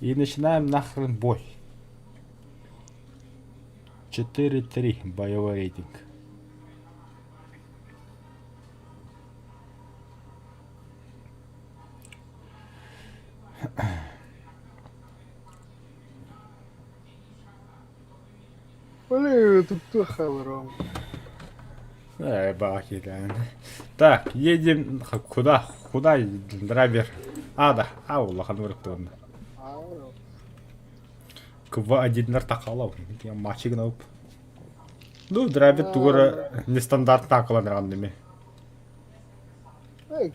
И начинаем нахрен бой. 4-3 боевой рейтинг. Э, баки, Так, едем куда? Куда драйвер? А, да, а, улахан урыктыгын. Ква один тақалау. Мачигын алып. Ну, драйвер тугура нестандартный акыланырған неме. Эй,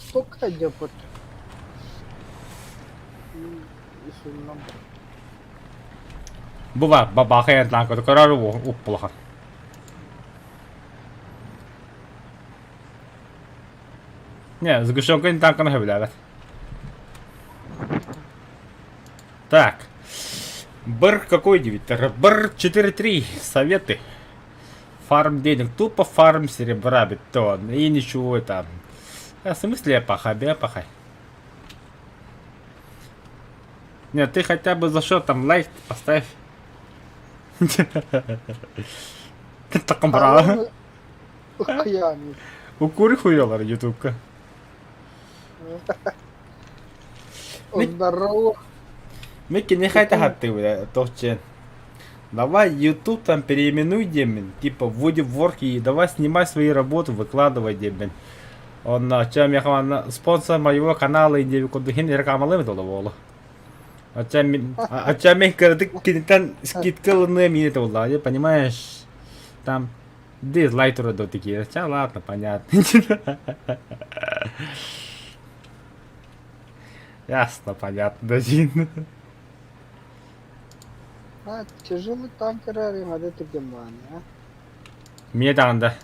сколько депот? Бу бар, бабахайан танка көрөр уппулахан. Не, сгущенканы танканы хөбүлээбэт. Так. Бр какой девять? Бр 4-3. Советы. Фарм денег. Тупо фарм серебра бетон. И ничего там. А в смысле я пахай, бля, пахай. Нет, ты хотя бы за что там лайк поставь. Ты таком браво. Укури хуялар ютубка. Здорово. Микки, не хайта ты, тохчен. Давай YouTube там переименуй, Демин, типа вводи в work и давай снимай свои работы, выкладывай, Демин. Он, чем я спонсор моего канала и кудухин рекламалым доловолу. Ача мен кырдык кинитен скидка ылыныа мине буолла, понимаешь? Там дизлайк турар такие. Ча ладно, понятно. Ясно, понятно, дадин. А, тяжелый танкер арыймады түрген бааны, а? Мие даҕанда.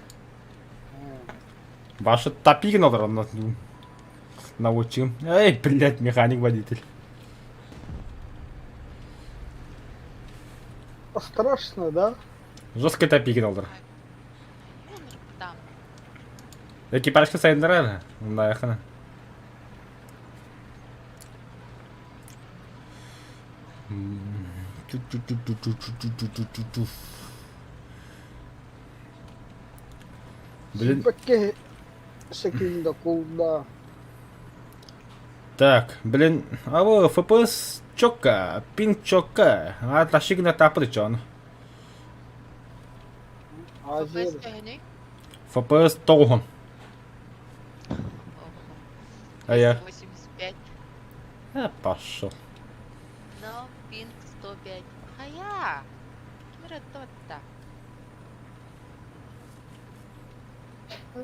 Башы тапигин олорон научим. Эй, блядь, механик-водитель. Страшно, да? Жестко тапигин олор. Экипажка сайыннарар. Мындайхана. Блин. Сүүрбэккэ секунда кулда. Так, блин, а вы FPS чокка, пинг чокка, а ташигна тапырчон. Азия. FPS төһөнүй? FPS тоҕуһун. А я. 85. А, пошел. Но пинг 105. Хайа! Ким эрэ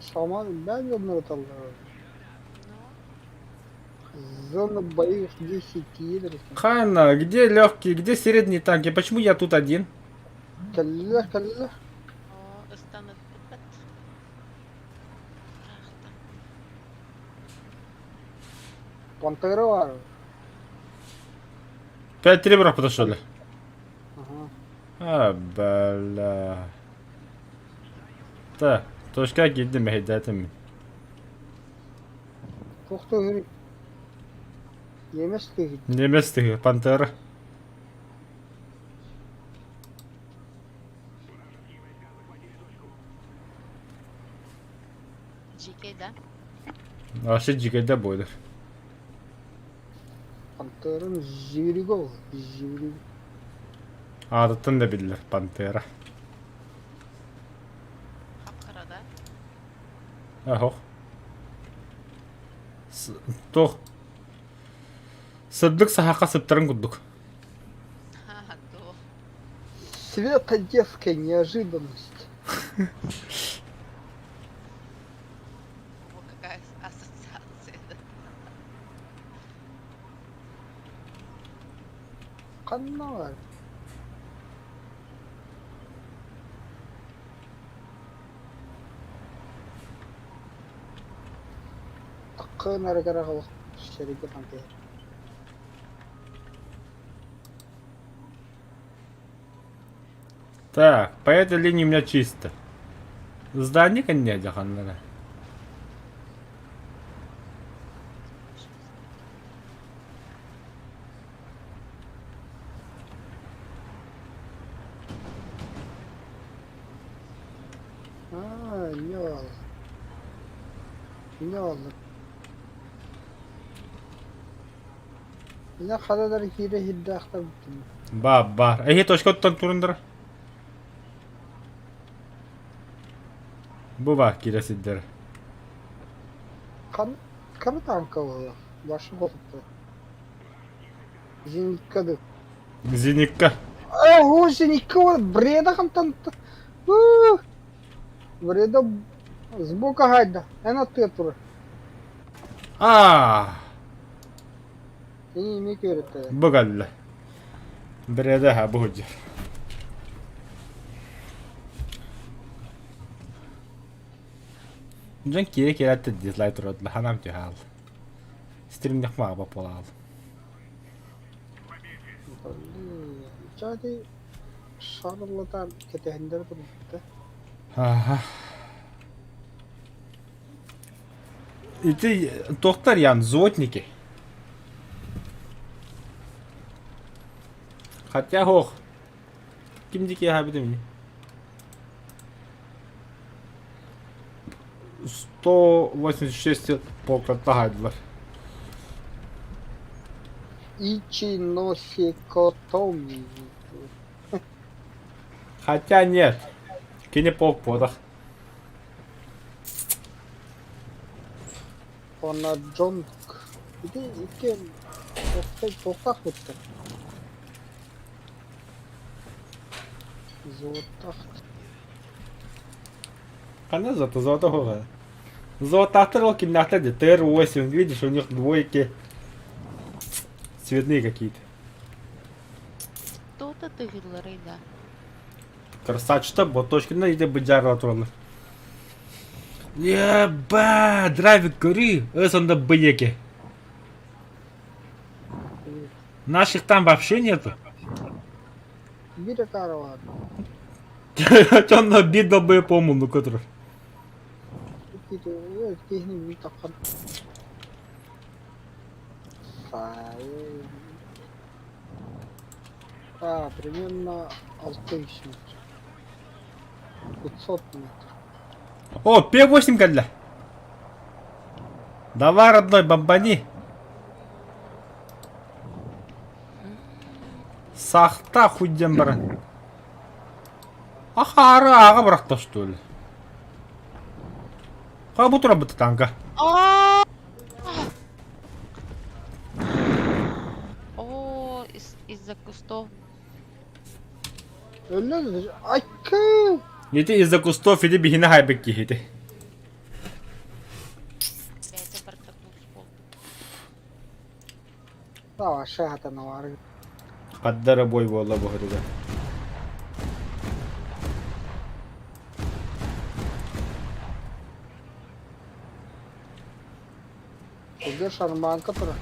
Саман ben yolları Зона боев 10 килер. Ханна, где легкие, где средние танки? Почему я тут один? Кэллэ, кэллэ. О, ыстаныт Пантера бар. Пять ребров подошел. Ага. А, бля. Так, точка киирдим мэһэйдээтим. Тохто Немец тыгит. Немец ты, пантера. GK да? Вообще дьигэйдэ буолар. Пантерын жириго. Жириго. Аатыттан да биллэр пантера. Хап-хара да? Аһох. Туох сырдык саһаха сыптарын курдук. Ха, туох. Света детская неожиданность. О, какая ассоциация, да? Ханна бар. Таккын арыгара шериге пантер. Так, по этой линии у меня чисто. Здание не дьаханнара. Не ол. Не ол. Ина харадар киирэ сирдээхтэр бүттүм. Ба бар. Эһи точка оттон турундар. Бу бар киирэ сирдэр. Хан кара танка буолла. Башы хотутта. Зенитка ды. Зенитка. Э, о, зенитка вот бреда хантан. Бреда сбоку гайда. Эн аттыгар турар. Аа, Ини эмиэ күөрэттэ. бу кэллэ. Бреда ха бу сылдьар. Дьон киирэ киирээт дизлайк туруордулар, ханаам түһэ хаалла. Стримнэх маҕа буолаал. Чаати шарлатан кэтэһиннэр турбута. Аха. Ити туохтар ян зотники. Хотя ох. Ким дикие хабитым 186 полкаттаһайдылар. Ичиносикотоми. Хотя нет. Кини полк буолах. Уонна Джонг. Ити икки туохтаах буттар. Золотах. Ханна зато золотого. Золотахтар ол кимнээхтэр дии ТР-8, видишь, у них двойки цветные какие-то. Кто-то тыгылларый да. Красавчик, вот точки на иде быдьаарла тураллар. Еба, драйвик көрүй, өс онда быеки. Наших там вообще нету. Биир акааралаах. Чонно биир долбоеб помуну көтөр. Киһини биир таххан. А, примерно 6 метров. 500 метров. О, П8 кэллэ. Давай, родной, бомбани. Сахта хуйден баран. Ахара аға бырақта что ли? Ха бу тура быты танка. О, из-за кустов. Өллө айкы! Ити из-за кустов иди биһини хайбык киһити. Бэйэтэ бардакнул пол. Давай, шахата навары. Хаддара бой буолла буһуруга. Курдер шарманка тура.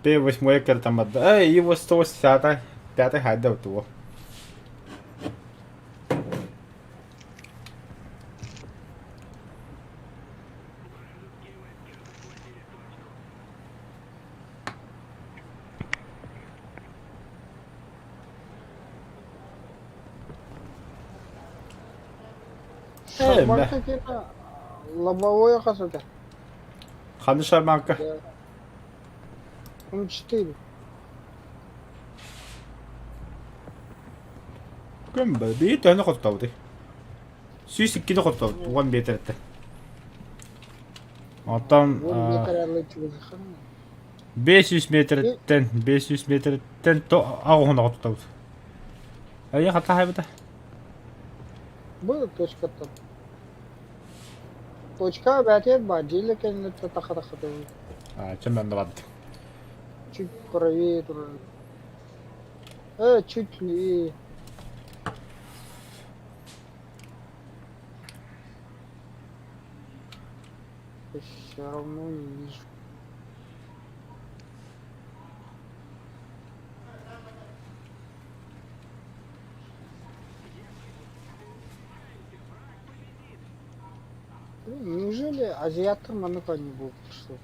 П8 кертам Эй, его 180 пятый хайда туо. Шарманка кена лобовое хасыта. Ханы шарманка. М4. Күн бии төһөнү хоттобутуй? 102 хоттобут, 10 метртэ. Оттон Вон метр чугухан. 500 метрттэн 500 метрттэн то аҕуһун хоттобут. Айа хата хайбыта. Был точка там. Точка бәтер ба, диле кенне таха таха А, чем мен барды. Чуть правее турар. Чуть левее. Все равно не вижу. Блин, неужели азиаттар маннык не будут что?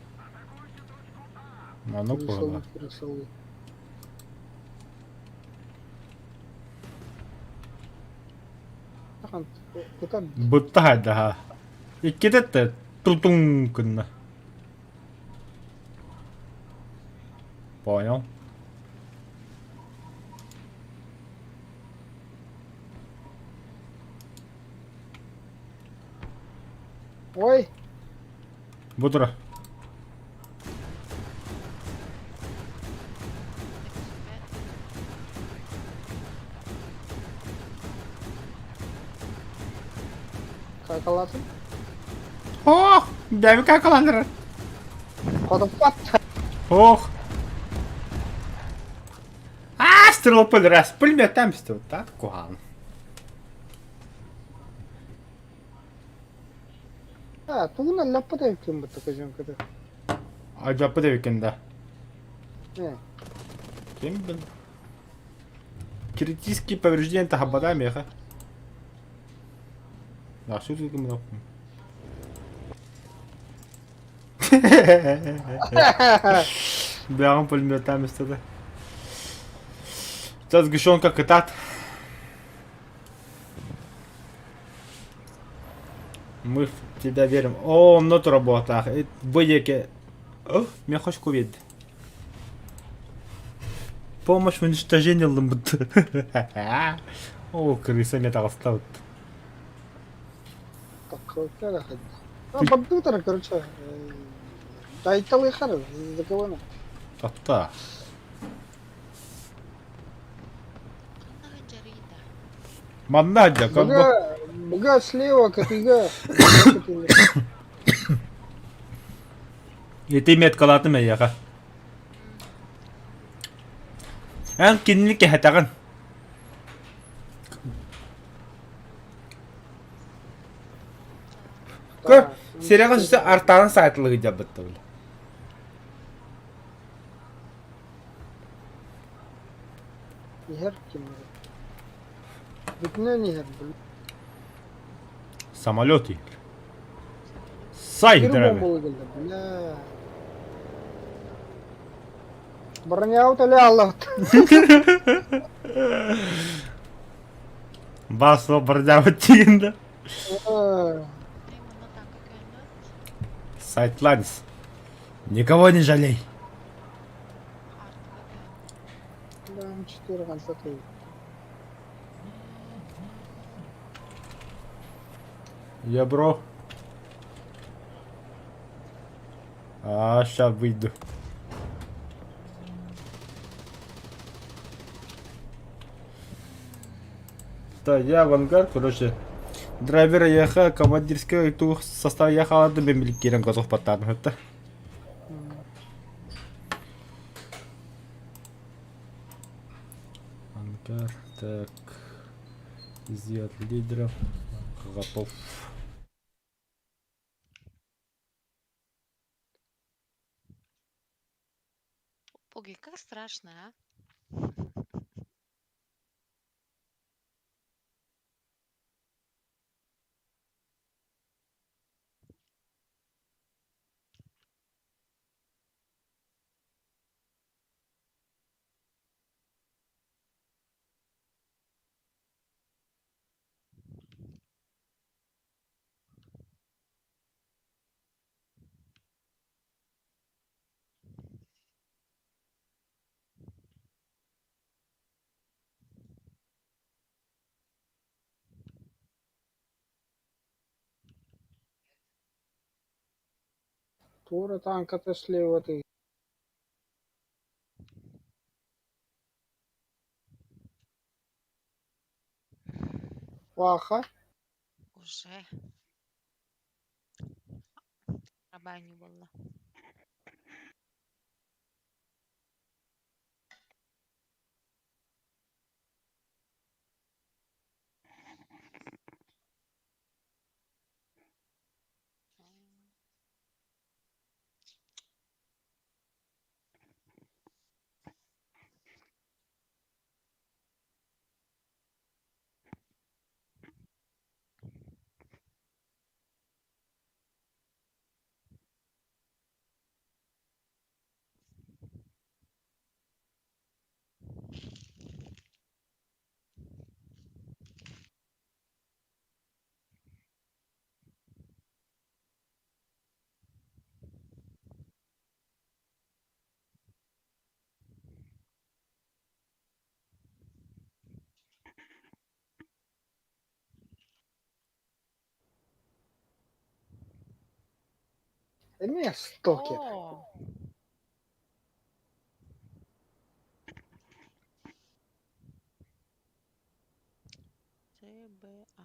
Маннык Крысолы, буолла. крысолы. Кутан. Бытта хайдаха. Иккитэ да тутуҥ гынна. Понял. Ой, Бу тура. Какалатын. Ох, бэйэм какаланнарар. Ходоппат. Ох. Аа, стрелопыл раз пулеметтан так куһаҕан. А, тугунан лаппат эбиккин бутта көжөҥкөтө. Алдьаппыт эбиккин да. Э, Ким бил? Критические повреждения тахабата меха. Да, что ты там Бэҕэм пулеметтаан истэ. Сейчас сгущенка кытаат. Мы в тебя верим. О, онно тура Бу диэки... О, мен хочку биэрдэ. Помощь в уничтожении ыллыммыт. О, крыса эмиэ таҕыстабыт. Таккалыкка А, компьютер, короче, дайталыхар, за кого Таtta. Манна дьэ, как бы... Быга, быга слева, катыга. Ити меткалаатым эйиэхэ. Эн кинини кэһэтэҕин. Көр, Серега сүсэ артаан саайтылыгы дьабыттабыл. Иһэр ким? Бүтүнэн иһэр. Самолет иһэр. Сай Bir дәрәбе. bombalı geldi. Бля. Броня утали Аллах. Басла бардабыт тиинде. Сайтланс. Никого не жалей. Да, 4 конца 3. Я бро. А, сейчас выйду. Да, я авангард, короче. Драйвер ЕХ, командирский тух состав ехала до мемлекирен готов потан. Это. Ангар, так. Сделать лидеров. Готов. Боги, как страшно, а? Тура танката слева ты. Ваха. Уже. Рабаню была. Эмиэ стокер. О! Ц, Б, А.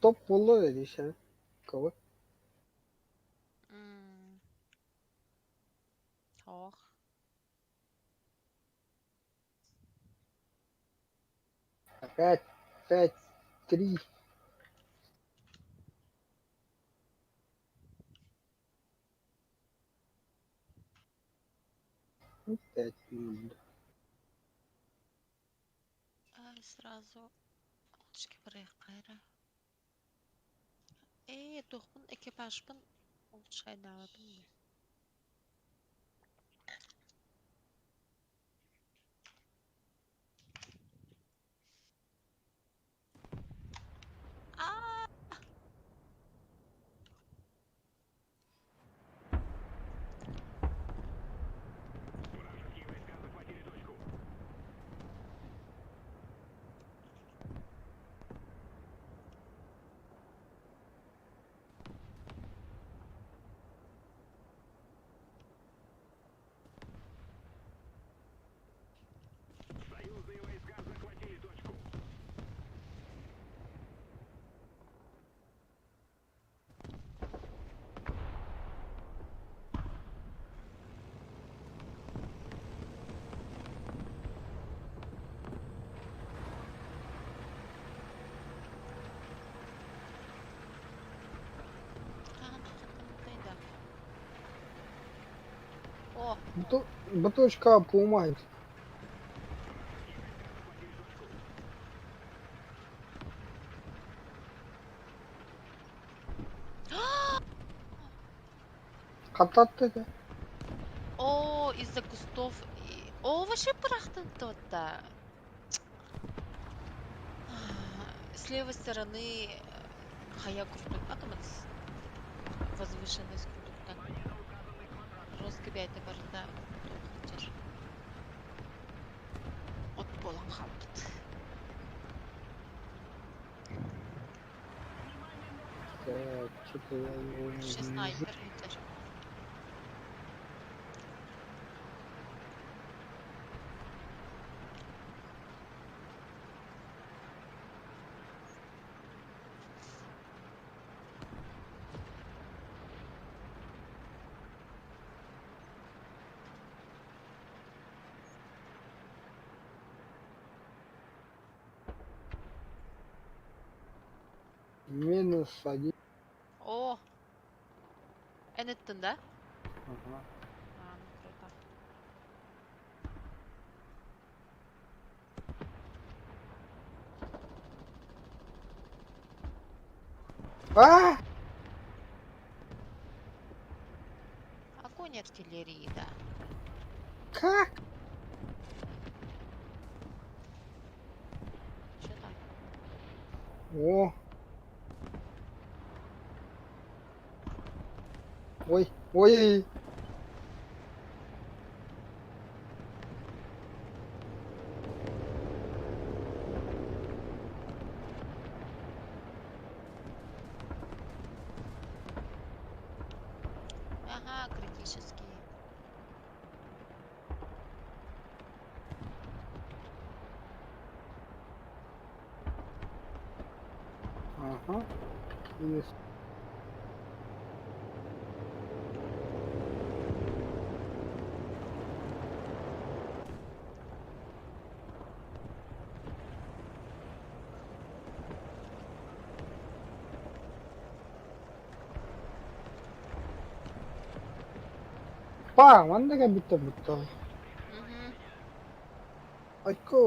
Топ буолла дии сен. Кого? Ох. Пять, пять, три. Ну, 5-0. Ай, сразу барыахха. Ээ, туохпун экипажпын улучшайдаабатым дии. Аа! Хаһан хаттаммытай да. О! Бутылочка поумает. Хаттатты да. О, из-за кустов. О, вообще бырахтын то-то. С левой стороны хайа курдук. Атомат возвышенность курдуктан. Жестко бәйті барда тоқытыр. От болан қалбыт. Так, что-то я его не Еще вижу. снайпер өтер. Минус 1. О! Эн эттин да? Ага. А, ну круто. А! Огонь артиллерии, да. Как? Что там? О! Ой, ой! Ага, критический. Ага. Минус. Па, манна бүттэ бүттэ. Угу. Айко.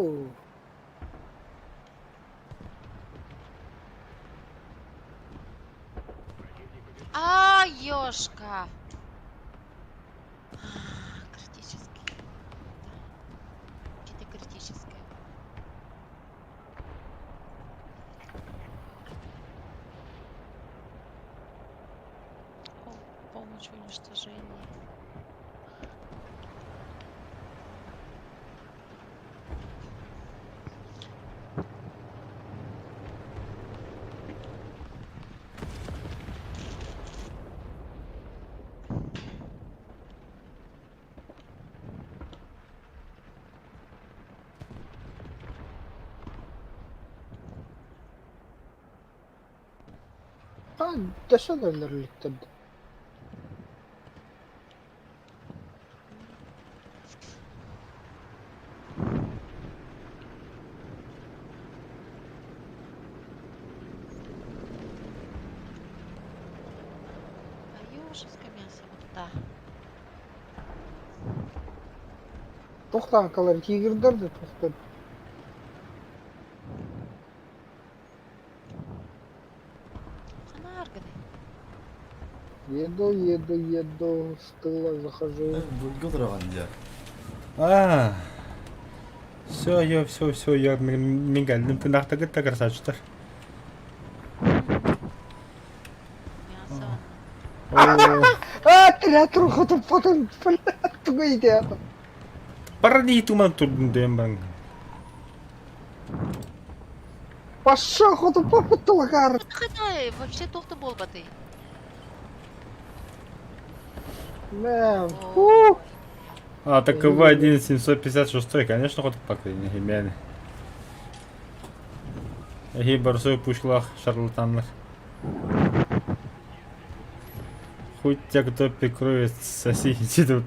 А, ёшка! Критический. Да. Какие-то критические. О, помощь в уничтожении. А, дөссө да өлөрүлүктэр. Аюшевское мясо вот туда. Туох тааҥкалар тигрдэр да туохтар. Ханаар гыный? Еду, еду, еду, с тыла захожу. Бульга тураҕын дьэ. А, все, я, все, все, я мин кэллим. Тынаахтагыт да красавчиктар. Мясо онно. О, А, театр хотуппутун, тугу идеята. Парни туман турдун дэм баран. Пошел хотуппут тулагар. Хытай, вообще туох да буолбатый. Мэ, фу. А, так КВ-1 756, конечно, хоть пока не химяне. Эһи барсой пушлах шарлатаннар. Хоть те, кто прикроет, соси, иди тут.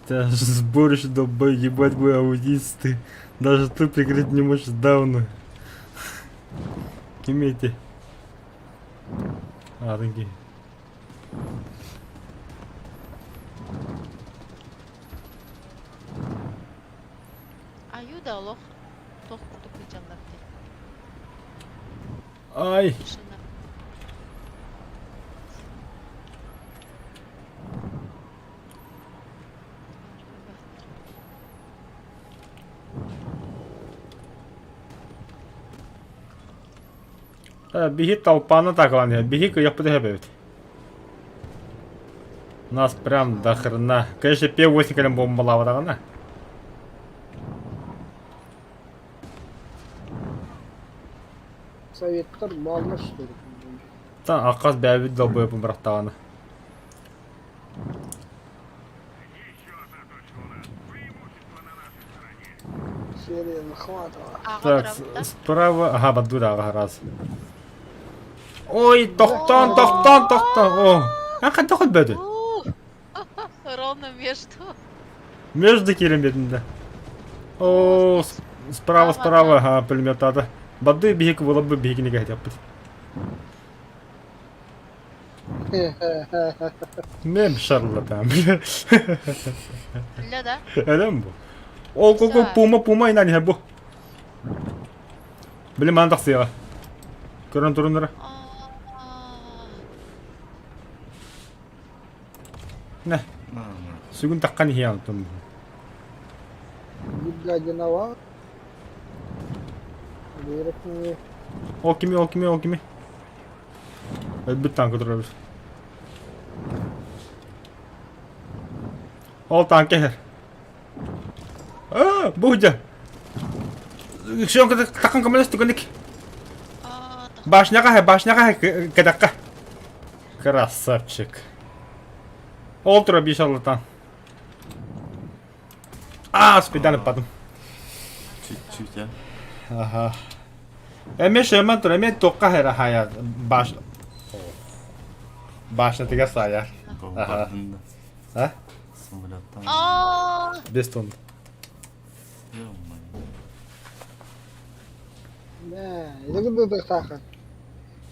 Тебя сборище долбой, ебать вы аудисты. Даже ты прикрыть не можешь давно. Имейте. А, такие. Аю да олох туох курдук сылдьаллар дии. Ай! Машина. Биһи толпаны таклан иһэр. Биһи кыйахпыт иһэбэбит. Нас прям до хрена. Конечно, П-8 кэлэн бомбалаабатаҕына. Советтар бааллар что ли? Та аккас бэйэбит долбоебун бырахтаҕына. Серия захватывала. Аҕа Так, турабыт да? справа... Ага, бадур аҕа раз. Ой, тохтоон, тохтоон, тохтоон. О, а хайдах өлбөтүн? У, Ровно между. Между киирэн биэрдим да. О, справа, справа, ага, пулеметтаата. Бадды биһик буолабы биһигини кэһэтиэхпит. Мем шарлатан. Үлэ да? Элем бу. Ол куку пума пума инан иһэ бу. Били маан тахсыаҕа. Көрөн туруннара. Нэ. Сүгүн таххан иһиэ антон. Гадинова. Ол кими, ол кими, ол кими? Өлбүт танка турабыт. Ол танка иһэр. Аа, бу дьэ. Съемка такан көмөлөс түгэнник. Башняга, башняга кэтэххэ. Красавчик. Ол тура биир шарлатан. Аа, спидан ыппатым. Чуть-чуть, а? Аха. Эмиэ шерман тур, эмиэ туохха эрэ хаайар баш... Башнятыгар саайар. Аха. А? Самолеттан. Без тонн. Ё-моё. Нэ,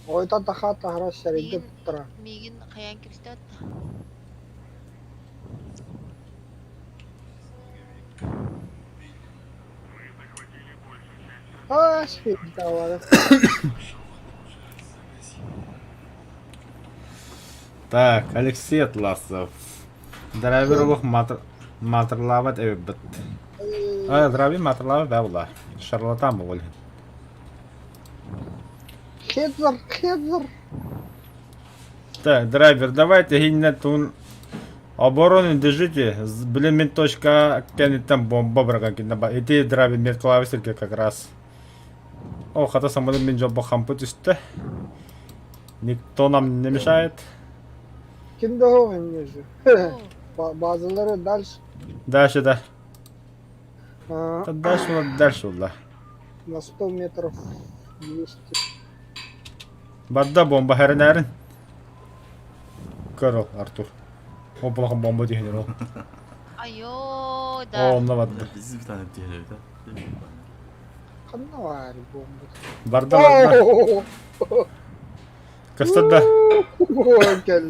Ойта таха таһара сэрийдэ туттара. Миигин хайаан кэбистэ Аа, сфигдавара. Так, Алексей Атласов. Драйвер олох матырлаабат эбиппит. А, драйвер матырлаабат бээ була. Шарлатан буолуо. Хедзер, хедзер. Так, драйвер, давайте гиннэ туун оборону держите. Блин, мин точка кэнниттэн бомба быраҕан кинэ Ити драйвер мед клавиштерге как раз. О, хата самолет мин дьолбо хампы түстэ. Никто нам не мешает. Ким да же. Bazıları дальше. Дальше, да. А, Дальше, дальше, да. На 100 метров 200. Барда бомба хэрэнээрин. Көр ол, Артур. Ол улахан бомба түһэнэр ол. Айоо, О, да. онно барда. Биз bir tane diğeri de. Ханна баар бомба? Барда, барда. Көстөр да. Кэл.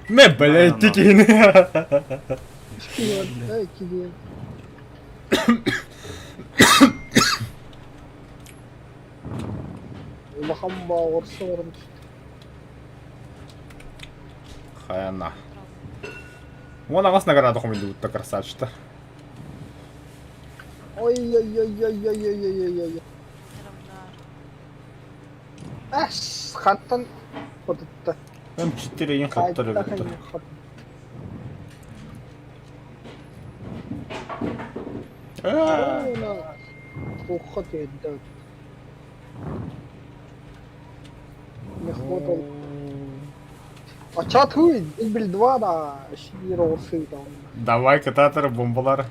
Мэ, блядь, тикини. Киһи. Улахан бааҕырса баран түстэ. Хайана. Вон аҕыс награда хомуйдубут красавчик-то. Ой-ой-ой-ой-ой-ой-ой-ой. Эс, хантан хотутта. М4 ең хоттор эбит. Туохха тиэрдэ. Мехвод А чат хуй, дубль 2 да, сидир оҕурсуу да. Давай, кататор, бомбалар.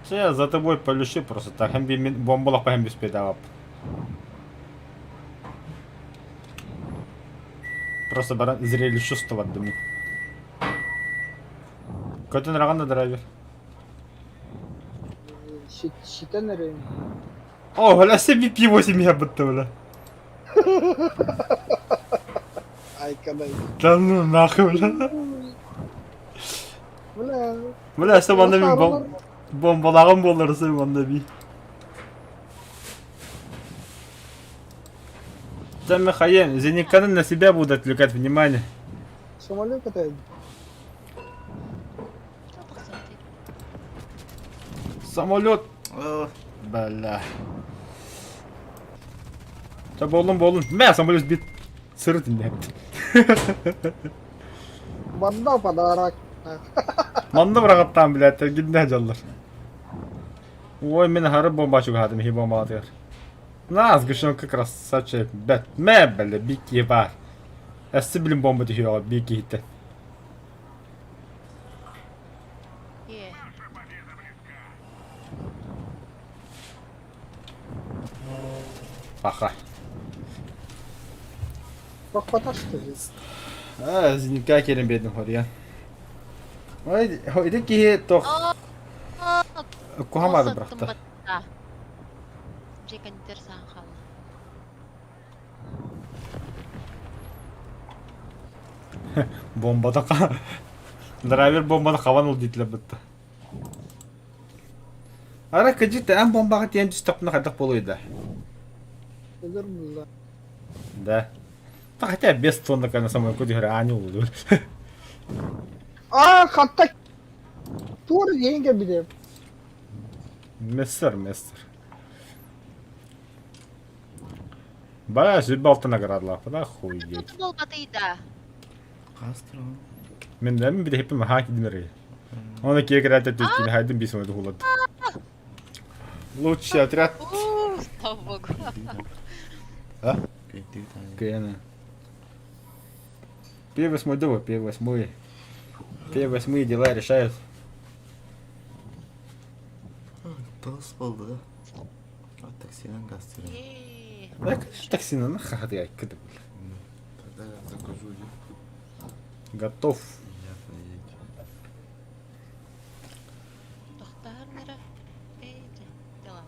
Все, я за тобой полюши просто так. Хем би бомбалах пахем беспедавап. Просто баран зрелище чувствовать Көтөн раган да драйвер. Ситэн эрэ. О, бля, себе пиво семья будто, бля. Айкадай. Да ну нахуй, бля. Бля. Бля, сен манна мин бом бомбалагым болар сен манна би. Там Михаил, Зениканы на себя будут отвлекать внимание. Самолет это. Самолет. Бля. Та болун болун. Мә, самолет бит. Сырыт инде. Манна подарок. Манна бырагаттан, блядь, гидне жаллар. Ой, мен хары бомба чугадым, хи бомба атыр. На, сгущенка красавчик. Бет, мә, бля, бики бар. Эсси билим бомба түһүөҕэ бии киһиттэн. Паха. Бахпаташ что ли? Аа, зинка кэлэн биэрдим хоруйан. Ой, ити киһи тох куһамаады бырахта. Дьэ кондитер саан хаалла. Бомбата Драйвер бомбаны хабан ыл диэтилэр бытта. Ара кыдьык эн бомбаҕа тиийэн түстэхпинэ хайдах буолуой да? Өлөр булла. Да. Да хотя без тонны на самой кудыгыр аани улуу. Аа, хатта туор диэн кэлбитим. Мессер, мессер. Бара сүрбэ алта наградалаахпын охуеть. Тут буолбатый да. Хас туран. Мен да мин бидэһиппин хаан кидим эрэ. Оны киэ кэрээтэ түскини хайдым биис уонна туһулат. Лучший отряд. У, слава богу. А? Кыйдыы таня. Кыяна. Пей восьмой давай, пей восьмой. Пей восьмые дела решают. Тос болды да. Таксинан газ түрен. Е. Да, конечно, такси на нахуй кыды. Тогда я закажу еду. Готов. Я поедем. Тохтаар нера. Эй, дела.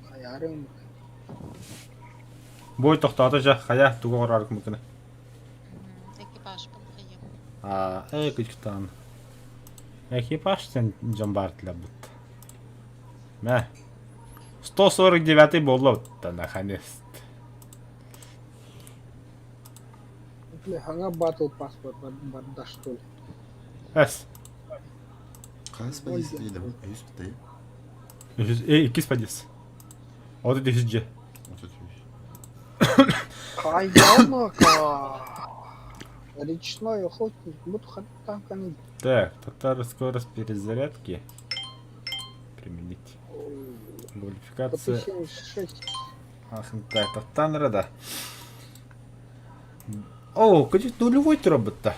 Хайарым. Бой тохтоото дьэ, хайа, тугу оҥорор кымыкына. Экипажпын хайым. А, э, күчтан. Экипаж сен дьон баартылар бут. Мэ. 149 буолла наконец. Бля, хаҥа батл паспорт барда что ли? Эс. Хас подъезд дейді? Үс бітті. Э, иккис подъезд. Вот это дьэ. Вот это үс. Хайамака. Речной охотник. Буду танками. Так, татар скорость перезарядки. Применить. Модификация. 176. Ах, так, татанра, да. О, кстати, нулевой робот-то.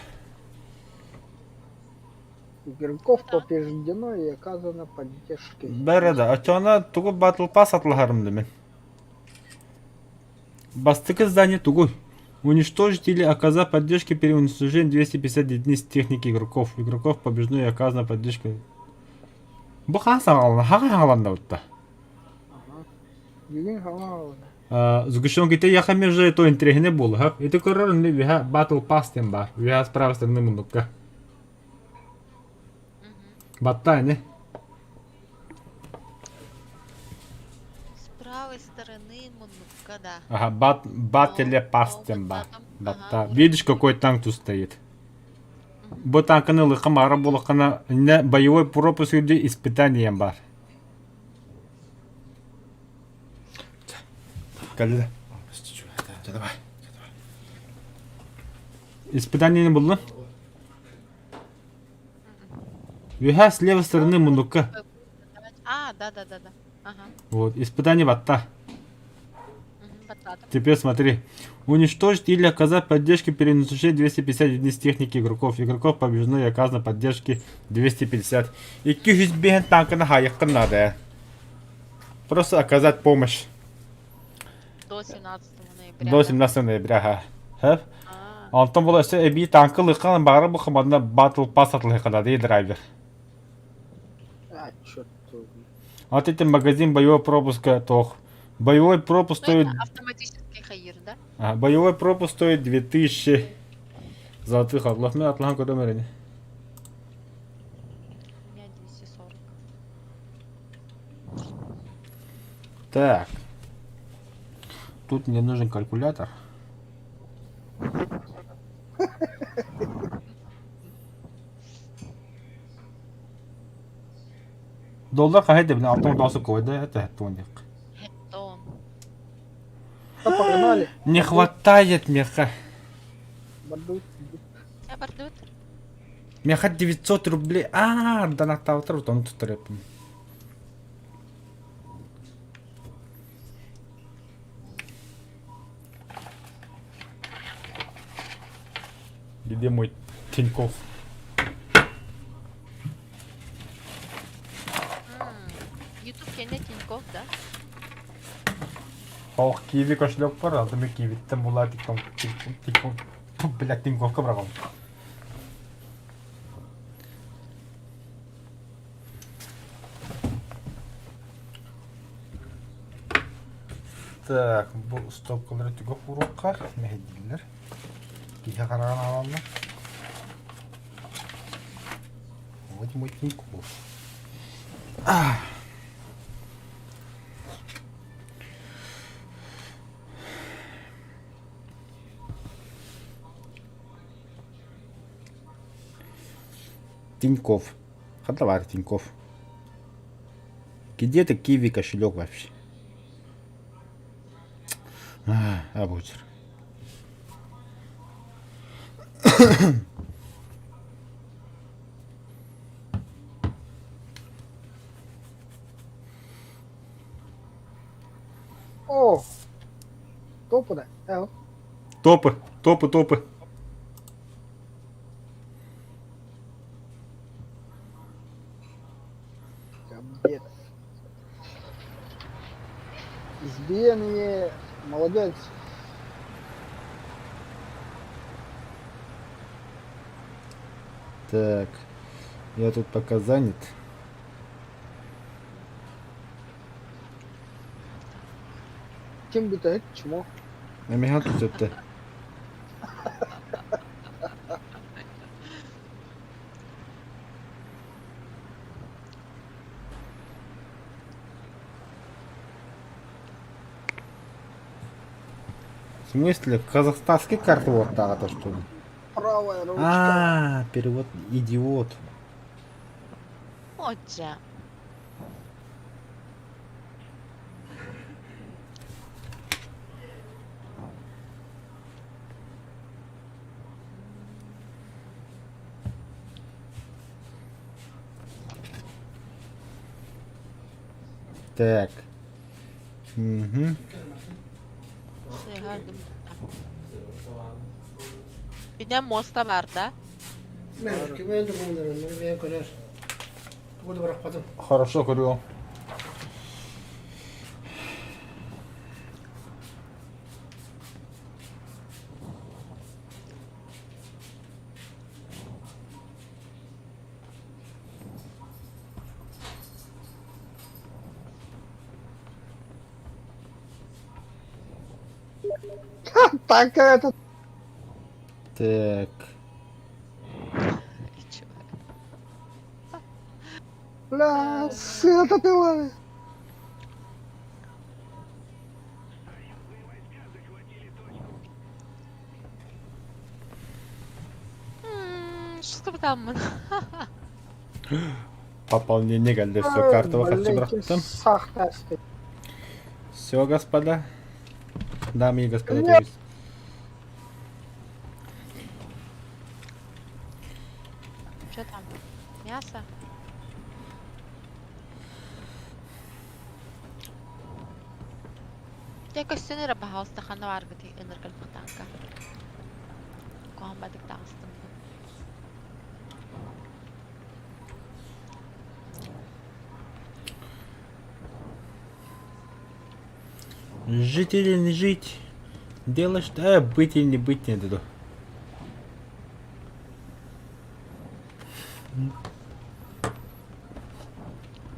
Игроков побеждено и оказано поддержки. Бэрэ да, оччоҕуна тугу Battle Pass атылаһарым да мин. Бастакы здание тугуй? Уничтожить или оказать поддержки при уничтожении 250 единиц техники игроков. Игроков побеждено и оказана поддержка. Бу хаһан саҕаланна? Хаһан саҕаланнабытта? Ага. Бүгүн хаҥа Сгущенка яха между то интриһине буолуһа. Ити көрөр инни үһэ Battle Pass диэн баар. Үһэ с правой стороны муннукка. Батта ини. С правой стороны муннукка, да. Ага, бат, бат или пас диэн баар. Батта. Видишь, какой танк тут стоит? Бу танканы ылыхха маара буолаххына, инне боевой пропуск үрдү испытанием баар. Кэллэ. Давай. Испытание буллун? Үһэ с левой стороны муннукка. А, да. Ага. Вот, испытание батта. Баттатым. Теперь смотри. Уничтожить или оказать поддержки при уничтожении 250 единиц техники игроков. Игроков побеждено и оказано поддержки 250. 205 танканы хайыққын надо. Просто оказать помощь. До 17 ноября. До 17 ноября. Ха. Хэп. А, Онтон була өссө эбии танкы лыххан баҕара бу хамадна Battle Pass атылыххана дии драйвер. А, черт. Вот это магазин боевого пропуска тох. Боевой пропуск ну стоит... это автоматический хайыр, да? А, боевой пропуск стоит 2000 золотых орлов. Мен атлахан көрөм эрени. У меня 240. Так. Тут мне нужен калькулятор. Доллар хаһай да билин 69 койда это хеттон Хеттон. Да погнали. Не хватает меха. Бардут. Я бардут. Меха 900 рублей. А, донаттаабыттар утон туттарыппын. Где мой Тинькофф? Ютуб кэннэ Тинькофф, да? Ох, киви кошелек бар, алды мен кивиттен була тиктон тиктон блядь, Тинькоффка бырагам. Так, бу стопкалары түгэх уруокка мэһэйдииллэр. Киһи хараҕын аалаллар. Вот мой Тинькофф. Тинькофф. Ханна баар Тинькофф? Где это Киви кошелек вообще? А, бучер. О! Топы, да? Эл. Топы, топы, топы. Капец. Избиение. Молодец. Так, я тут пока занят. Ким бүтэһик чмо. Эмиһан түсөттө. В смысле, казахстанский карты вот так это что ли? Правая ручка. А, перевод идиот. Отже. Так. Угу. Бинэ муоста баар да? Кимэн докумуоннарын бэйэн көрөр. Тугу да бырахпатым. Хорошо көрүөм. Так это Так. Чё? бля, сыта ты ловишь. Что там? Пополнение кэллэ. Все, картово харчы бырахтым. Сахтасты. Все, господа. Дамы и господа, то есть. Что там? Мясо? Дьэ көстөн эрэ баһаалыста ханна бааргытый ынырык элбэхтаанка. Куһаҕан бадык таҕыстым дуу. Жить или не жить? Дело что... быть или не быть не дуо.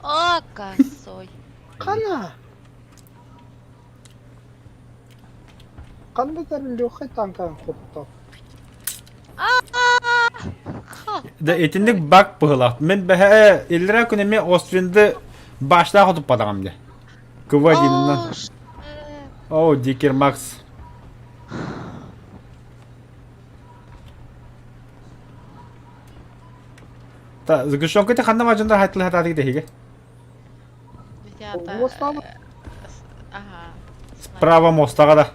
О, косой. Хана. Ханна Леха танкан хотто. Да итинник баг быһылаах. Мин бэһэ иллэрээ күн эмиэ Освинды баштаах отуппатаҕым дии. КВ-1-нан. О, ш- О, Дикер Макс. Та сгущенка ханна мажында хайтыл хатаатык тэһигэ. Ребята, Мостан Ага. Справа мостаҕа да.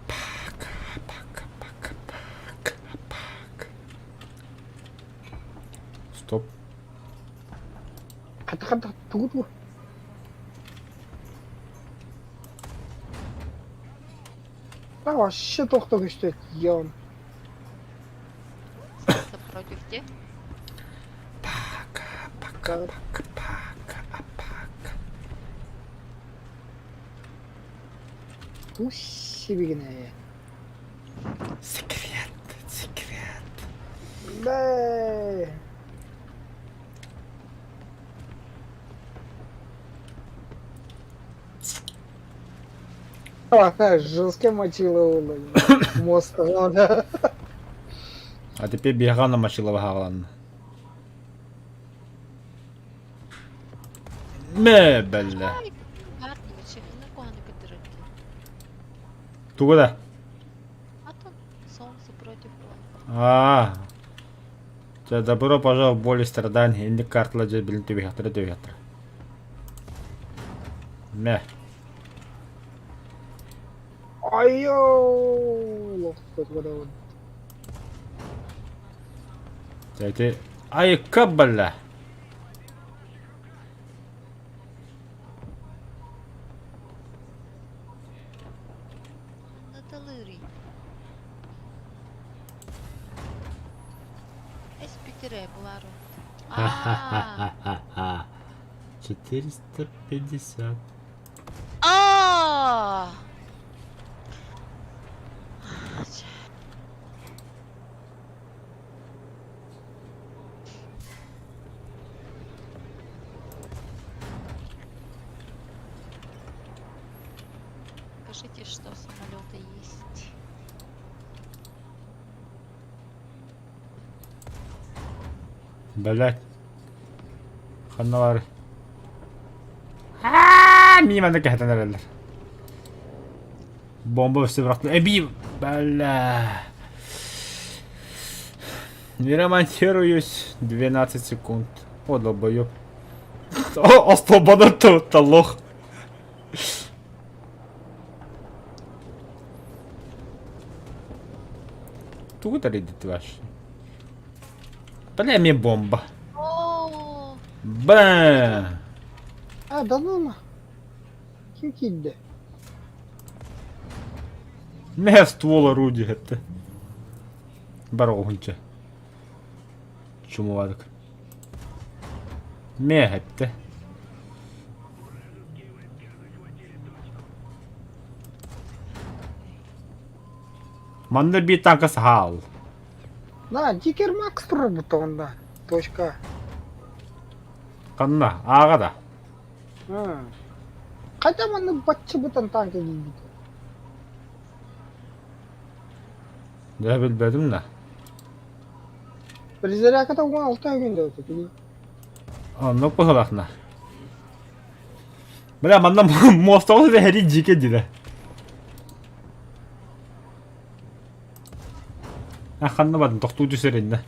Пока, пока, пока, пока, пока. Стоп. Хата хата тугу тугу. Да вообще тохто көстөт ен. Против те. Пока, пока, пока, пока, пока. Тус сибигине. Секрет, секрет. Бэ. А, жестко мочила улы. Мост. Да. А теперь бегана мочила хаалан. Мэ, бэллэ. Тугу да? Солнце против Аа. Чэ, добро пожаловать в боль и страдания. Инник картала дьэ билин түбүһэхтэрэ түбүһэхтэрэ. Мэ. Айо! Чэ, ити айыкка балла. Наталырый. Эспитере булару. Ха-ха-ха-ха-ха. 450. А! Скажите, что самолеты есть. Блять. Ханналар. Аа, мимо манна кэһэтэн эрэллэр. Бомба өссө бырахтылар. Эбии, бля. Не ремонтируюсь. 12 секунд. О, долбоёб. О, остолбанат лох. Тугу тэрийдит ваш? Бля, эмиэ бомба. О! Бэ! А, да ну на. Ким киирдэ? Мэ ствол орудие это. Бар оҕуһунча. Чумуладык. Мэ этте. Манна биир танка саһаал. На, Дикер Макс турар бутоҕунда. Точка. Ханна? Ааҕа да. А. Хотя маннык бачча бытан танка киирбитэ. Дьэ билбэтим да. Перезарядката 16 күн да тили. Оннук быһылахна. Бля, манна мостовой дэһэри дьике диле. А ханна бардын тохтуу түсэриннэ.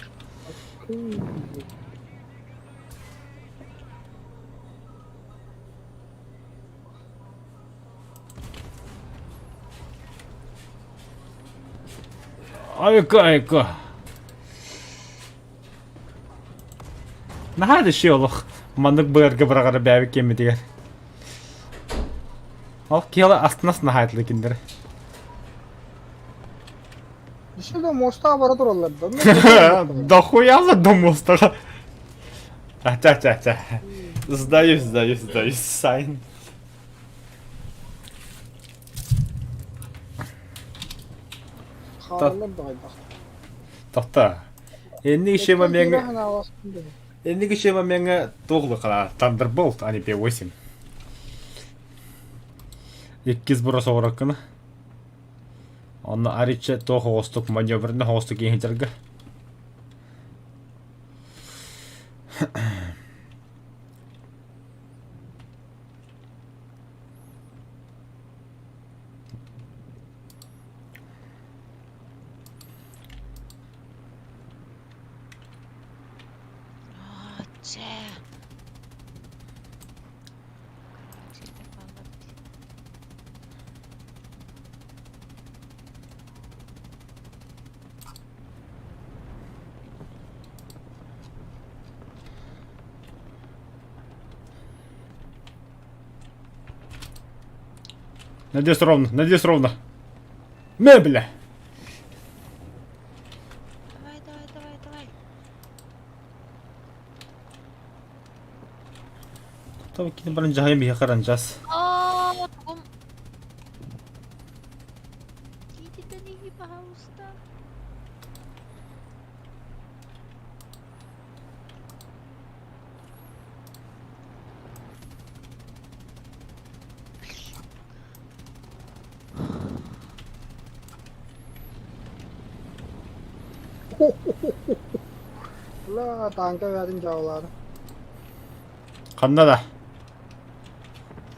Айка, айка. Наһаа да ши олох маннык быарга быраҕара бээбит киэммитигэр. Ол киһи астынас наһаа этилэ кинилэр. Еще да моста бара тураллар да. Дохуя до моста. Ача, ача, ача. Сдаюсь, сдаюсь, сдаюсь, сайн. Хааллар баҕайбах. Тоқта. Энни еще момент... Энни еще момент туох Thunderbolt, а не P8. Иккис бұрыс оғыраққыны. Онно аричча туох оҕустук маневрны оҕустук иһитэргэ. Аа, чээ. Короче, хааллар дии. Надеюсь ровно, надеюсь ровно. Мебля! Давай, давай, давай, давай. Tabii ki баран жаһайым биһиэхэ ранжас. Аа, тугум. Идите, пожалуйста. Ла тааҥка бэйэтин дьаалаата. Ханна да?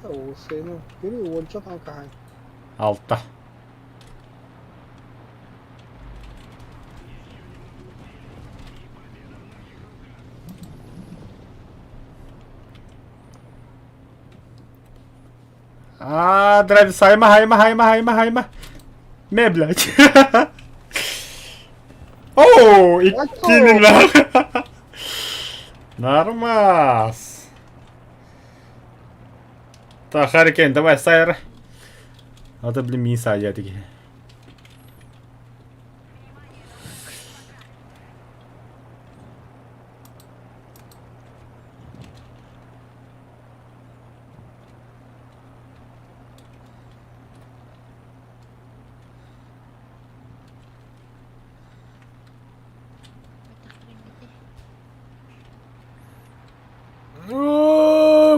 Уусайны. Били уонча тааҥка хаай. Алта. Аа, драйв сайма, хайма, хайма, хайма, хайма. Мэ, блядь. Оо, иккинилэр. Нормас. Так, Харрикен, давай, сайр. А то, блин, мин саадья тиги.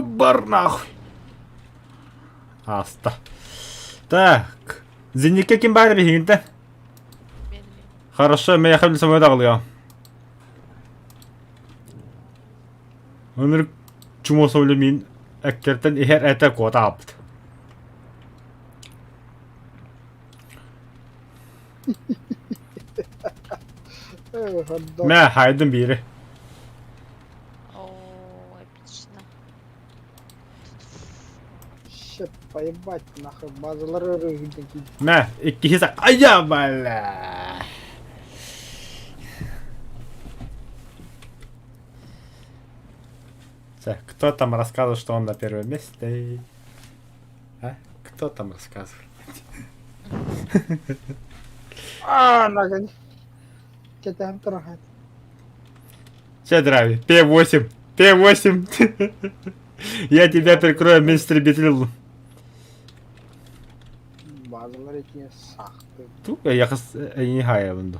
Бар нахуй. Аста. Так. Зеникке ким баар биһигинтэн? Хорошо, миэхэ самолет аҕалыа. Ынырык чумо соболю мин эккертэн иһэр этэ куота ааппыт. Мэ, хайдым биири. О, эпично. Щет, поебать, нахуй, базалары өрүһүйдэ Мэ, иккиһи са... Айа, бля! Кто там рассказывал, что он на первом месте? А? Кто там рассказывал? Аа, наган. Кэтээн туран. Че, Драви? П8! П8! Я тебя прикрою, мистер Битрил. Базалар итиэ сахты. Ту, я не хая бунду.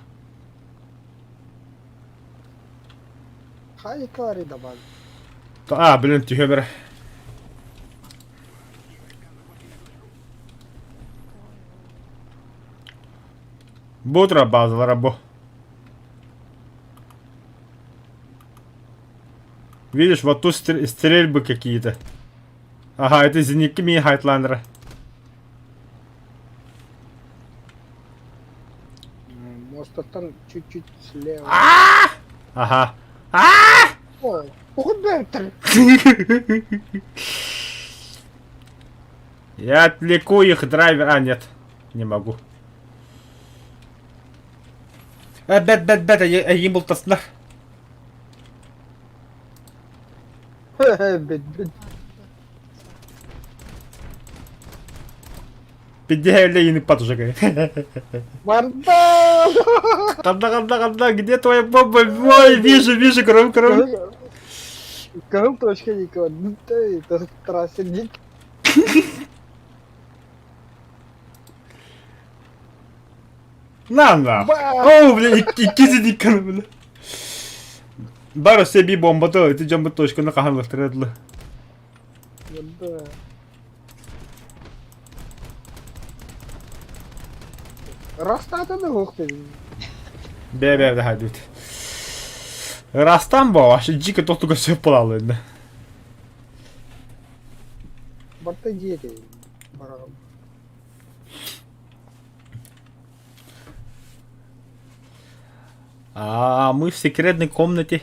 Хайкалары да баар. А, блин, түһэ бер. Бу тура базалара бу. Видишь, вот тут стрельбы какие-то. Ага, это зенитки ми хайтланера. Мостаттан чуть-чуть слева. Ага. О, угут бэттэр. Я отвлеку их драйвер. А, нет, не могу. Э, бэт, бэт, бэт, эйим бултаснар. Бэт, бэт. Пидея ини патужа. Барда! Канда, канда, канда, где твоя бомба? Ой, вижу, вижу, кровь, кровь. Кыһыл точка дико. Трасса дик. На, на. О, бля, икки дикканы, бля. Бар өссө би бомбата, ити дьон бу точканы хаһан ылтырыдлы. Да. Растата да хух ты. Бе бе да хайдут. Растан бо, вообще дико тохтуга сөп буолаллар. Барта диэти. Бараҕым. А мы в секретной комнате.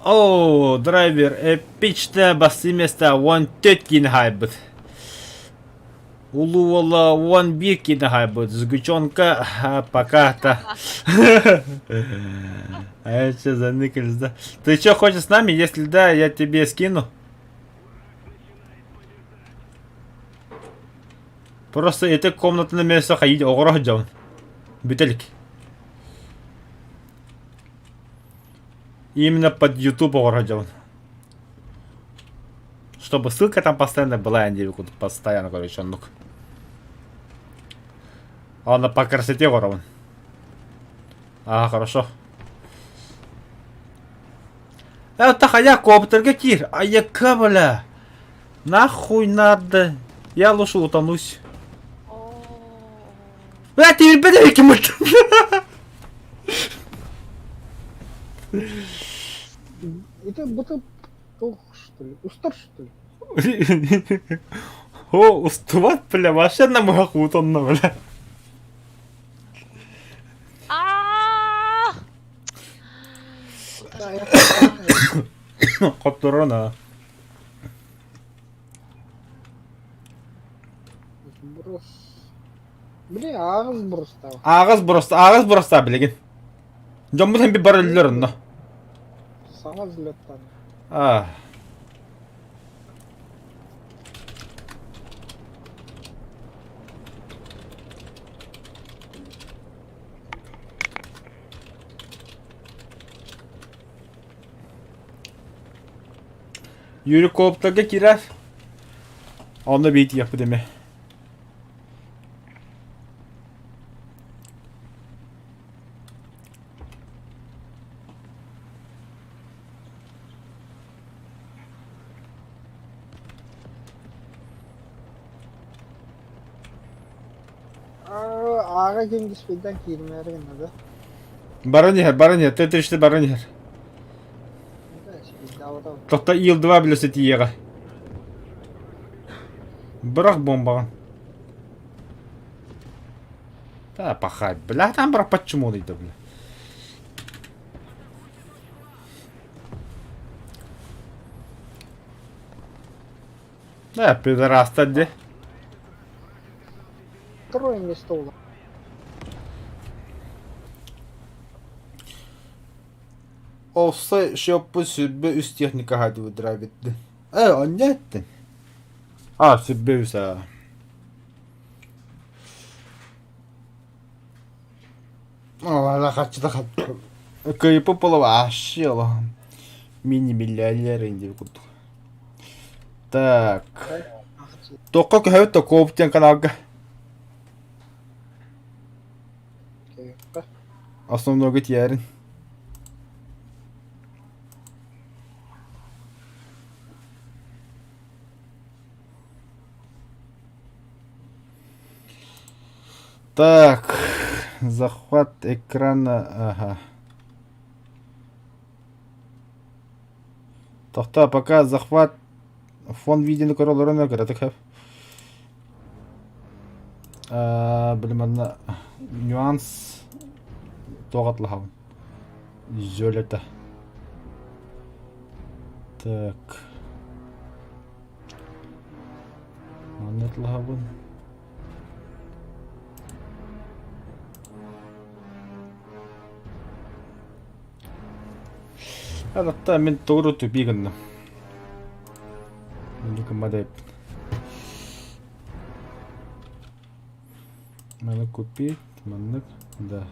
О, драйвер, эпичная басиместа, вон теткин хайбыт. Улуу уола уон биир киинэ хаайбыт, сгущенка пока-то. А я что, заныкались, да? Ты что, хочешь с нами? Если да, я тебе скину. Просто эти комнаты на место ходить, оҕоро сылдьабын. Бүтэлик. Именно под YouTube оҕоро сылдьабын. Чтобы ссылка там постоянно была, я не постоянно, короче, оннук. Аны по красоте оҥоробун. А, хорошо. Это хайа коптерга киир. Айака, бля. Нахуй надо. Я лучше утонусь. Бля, ты бля, ким Это будто туох что ли? Устар что ли? О, устубат, бля, вообще намыһах утонно, бля. Аа! Хотторона. Сброс. Бля, аҕыс сбростаах. Аҕыс броста, аҕыс броста билигин. Дьоммут һэн би бар өллөр онно. Саҥа взлеттан. А. Юрикоптерга киирэр. Онно биитиэхпит эмэ. Ааҕа ким диспейден киирмээри гынна да. Баран иһэр, баран иһэр, Т-34 баран иһэр. Тохто Ил-2 билесе тиийиэҕэ. Бырах бомбаҕын. Да, пахать, бля, там бра почему он идет, бля. Да, пидораста де. Второе место ула. Овса шөппү сүрбэ үс техника хадыбыдыра битти. Э, онне эттин. А, сүрбэ үс а. Ала хаччыта Кыйпы полова ашши Мини-миллионер инди курдук. Так. Тоққа көһөбүт то кооп диэн каналга. Основного тиэрин. Так, захват экрана, ага. Тохтоо, пока захват фон видеоны көрө олорон кыратык хөп. Блин, манна нюанс туох атлаһабын. Зөлөтө. Так. Манна атлаһабын. Алатта мин тугу тупи гынным. Мин кыммада Надо купить, маннык, да.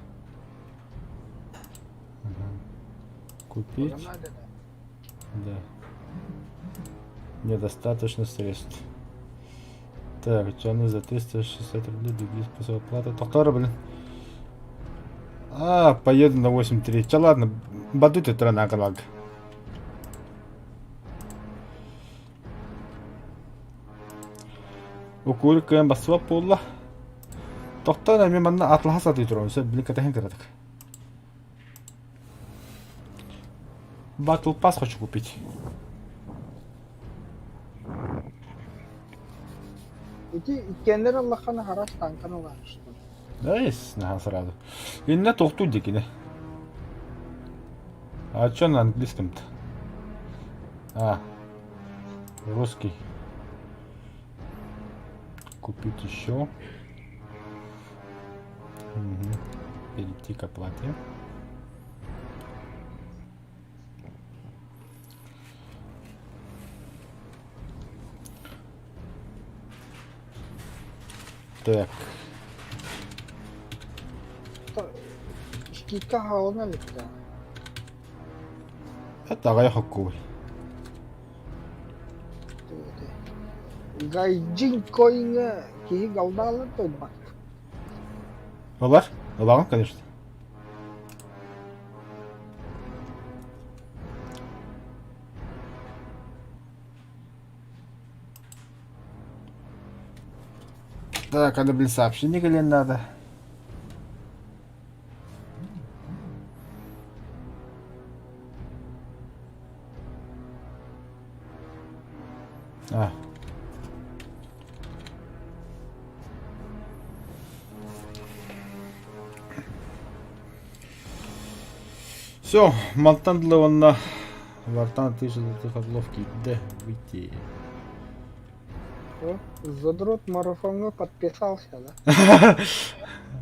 Ага. Купить. Да. Недостаточно средств. Так, чаны за 360 рублей, другие способы оплаты. Тоқтар, блин. А, поеду на 8.3. Че, ладно, баду ты транагалаг. Укур кыан бассыбат буолла. Тохтоон эмиэ манна атлаһа сатыы турабын, сөп били кэтэһэн кыратык. Battle Pass хочу купить. Ити иккиэннэр ыллаххына харас тааҥканы ылааччылар. Да, есть, наһаа сразу. Иннэ тохтуу дикини. А чё на английском-то? А, русский. Купить еще. Угу. Перейти к оплате. Так. Скидка хаалан иликтэ. Это аҕыйах хоккуй. Гайджин коиҥҥа киһи галдаалар тойбат. Ылар? Ылаҕын, конечно. Так, аны, блин, сообщение кэлиэн наада. А. Все, мантан дылы уонна Вартан тысяча золотых орлов киирдэ, выйти. Задрот марафоҥҥа подписался, да?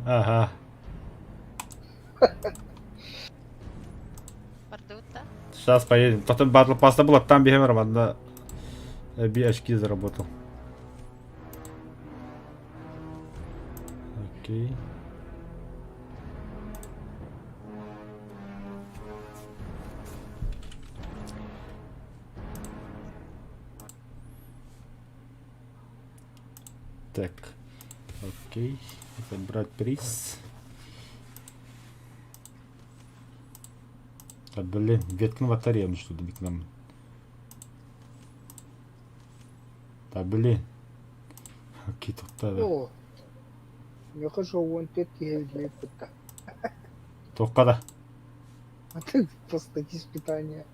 Ага. Бардыбыт да? Сейчас поедем. Потом батл паста была, там бегем, одна би очки заработал. Окей. Так, окей, забрать приз. А, блин, ветка на батарею, что ли, к нам. Да, блин. Окей, тут да. О, миэхэ шоу 14 киһи үлэлиир Тоққа да. А ты просто испытания.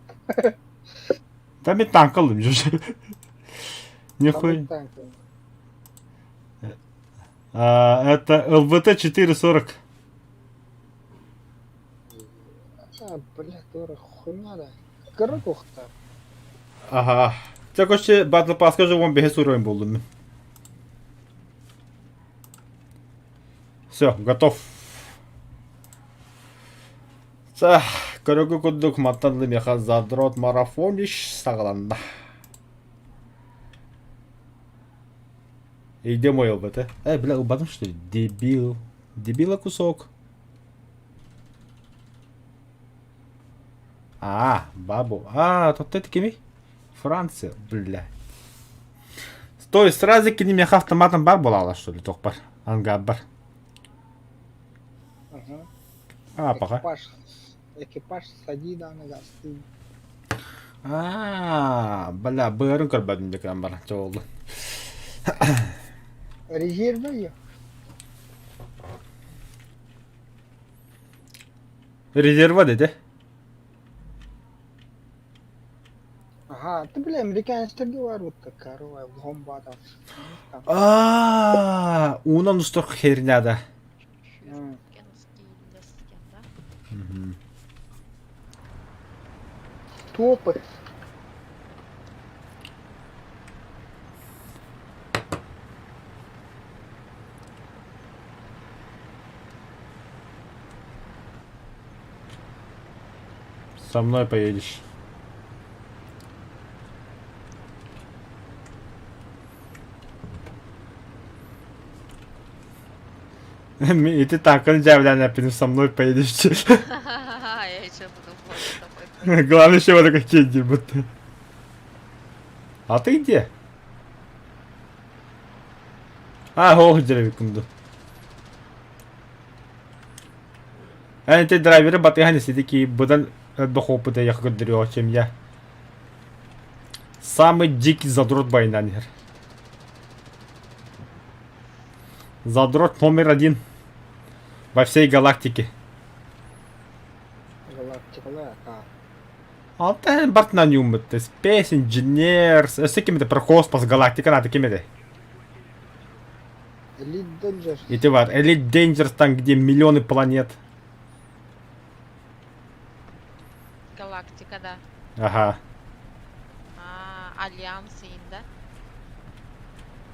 Да мен танк ыллым уже. Нихуя. А, это ЛВТ 440. А, бля, дура, хуйня да. Кыра кухта. Ага. Чэ, короче, Battle Pass уже вон беге суруйм болдум. Все, готов. Са, көрөгү курдук мантан миэхэ задрот марафониш саҕаланна. И где мой ЛБТ? Эй, бля, ылбатым что ли? Дебил. Дебила кусок. А, бабу. А, тут это кими? Франция, бля. Стой, сразу кини меха автоматом бар буолала, что ли, тохпар. Ангабар. Ага. А, пока. Экипаж, экипаж сади да гасты. А, бля, быарын көрбөдүм декан бар, чоолу. Резерве я. Резерва dedi. Ага, ты, бля, американецтерге бар вот корова, бомба там. А, уунан устур херняда. Топы. Со мной поедешь. И ты так, он дьяволя со мной поедешь. Я еще буду с тобой. Главное, еще вот какие будто. А ты где? А, ол деревикунду. Эн ты драйверы батыханы сидики будан дохопыта я көрдөрүө, чем я. Самый дикий задрот байнанер. Задрот номер один во всей галактике. Галактикалар, а. Алтан бартынан юммут. Space Engineers. Өссө кимде про космос галактика надо кимде. Elite Dangerous. Ити бар. Elite Dangerous там, где миллионы планет. Галактика, да. Ага. А, Альянс да?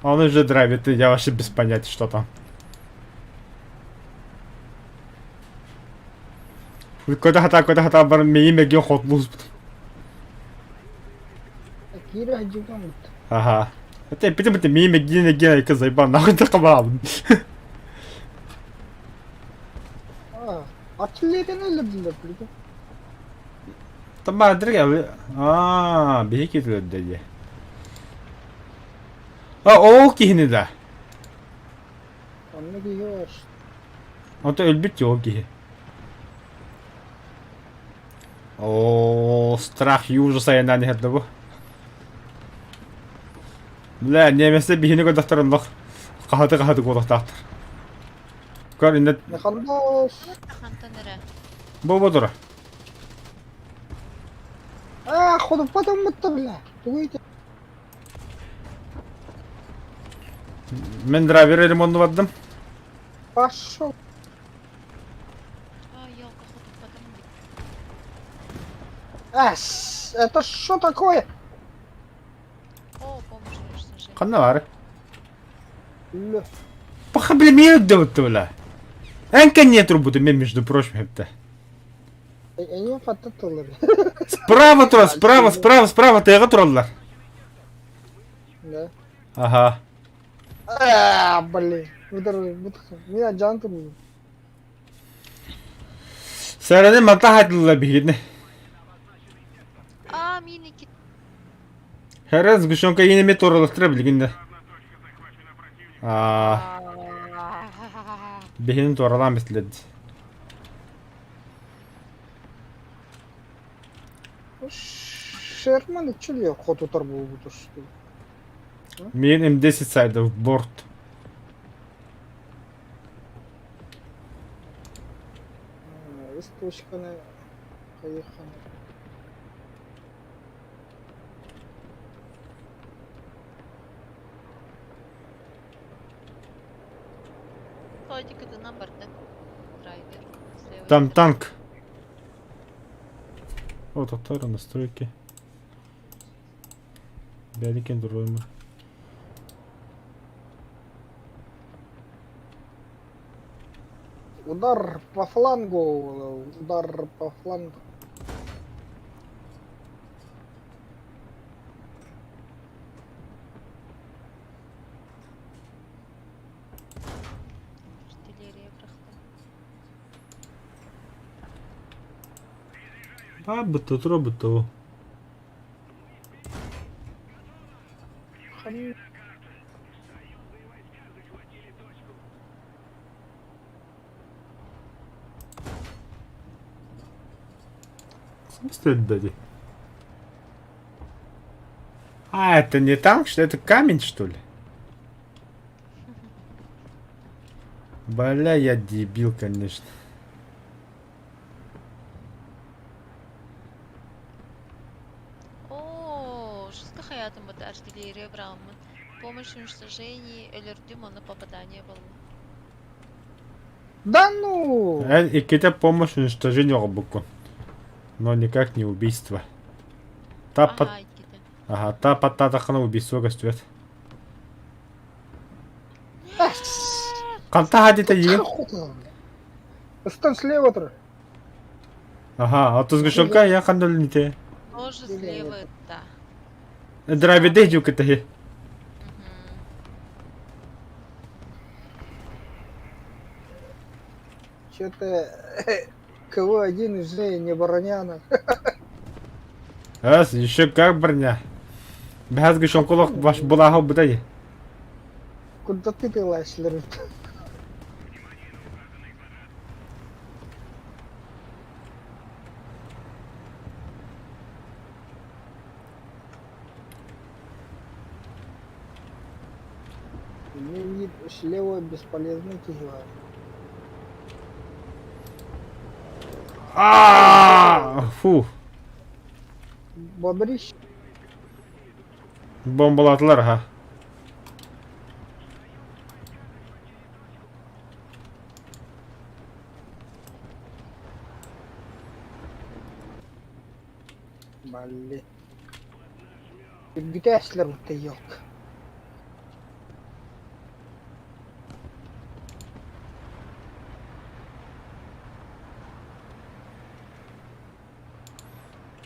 Он уже драйвит, я вообще без понятия, что там. Куда хата, куда хата бар мейме ген хотлуз. Кира хажиган. Ага. Это бит бит мейме ген ген ик заебан нахуй такабал. А, артиллерияны өлөрдүлөр билген. Там бадры а, беки dedi. А, ол кихини да. Онно киһи бар. Онто өлбүт ол киһи. О, страх и ужас айанан иһэрдэ бу. Бля, немесе биһини көрдөхтөр қахаты қахаты куолахтаахтар. Көр инне Механдос. Хантан эрэ. бу бу тура. А, ходуппатан бутта бля. Тугуйте. Мен драйвер ремонту бардым. Пошел. А, елка ходуппатан А, это что такое? О, помощь нужна. Ханна бар. Бля. Паха бля мен өддөбүттү бля. Энкен не трубуту мен между прочим хепте. Эни фаттатылар. Справа тура, справа, справа, справа тыга тураллар. Да. Ага. А, блин. Удар, Меня жан турбу. Сәрәне манта хайтылла бигидне. А, мини Хәрәз сгущенка енеме туралыктыра билгинде. А, бихин туралан бислед. Шерман чүле хотутар болбу что. Мен М10 сайда в борт. Источканы кайыханы. Стойте, ты на барды. Драйвер. С левой Там стороны. танк. Вот татара настройки. Бәликен дуройму. Удар по флангу, удар по флангу. Артиллерия бырахтым. А, бытта тура бытта Смысле А, это не танк, что это камень, что ли? Бля, я дебил, конечно. Оо, жестко хаятым быта артиллерия быраҕаммын. Помощь в уничтожении өлөрдүм онно попадание буолла. Да ну! Иккитэ помощь уничтожению оҕорбуккун. Но никак не убийство. Та пат... Аһаа иккитэ. Ага, та паттаатаххына убийство көстүбэт. Ханта хадита иин? Стан слева тұр. Ага, а сгущенка я хандалните. Тоже слева, да. Дравиде дюката. Че-то КВ-1 уже не броня. Ас, еще как броня. Бәһәс сгущенкалах баш булаһы будай. Куда ты ты лазишь? Мне слева бесполезный кигла. А, фу. Бодрищ. Бомбалатылар ha. Блин. Бүтәслер ты ёлк.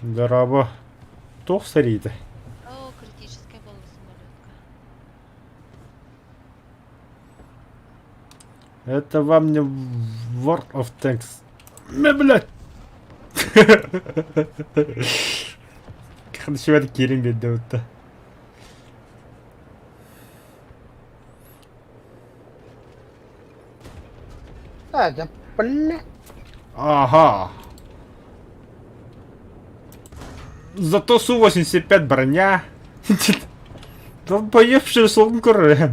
Дорообо. Туох сэриитэ? О, критическая была самолетка. Это вам не World of Tanks. Мэ, блядь! Ханшиват кирин биэрдэ А, да бля. Ага. Зато Су-85 броня. Долбоебший сумкур, бля.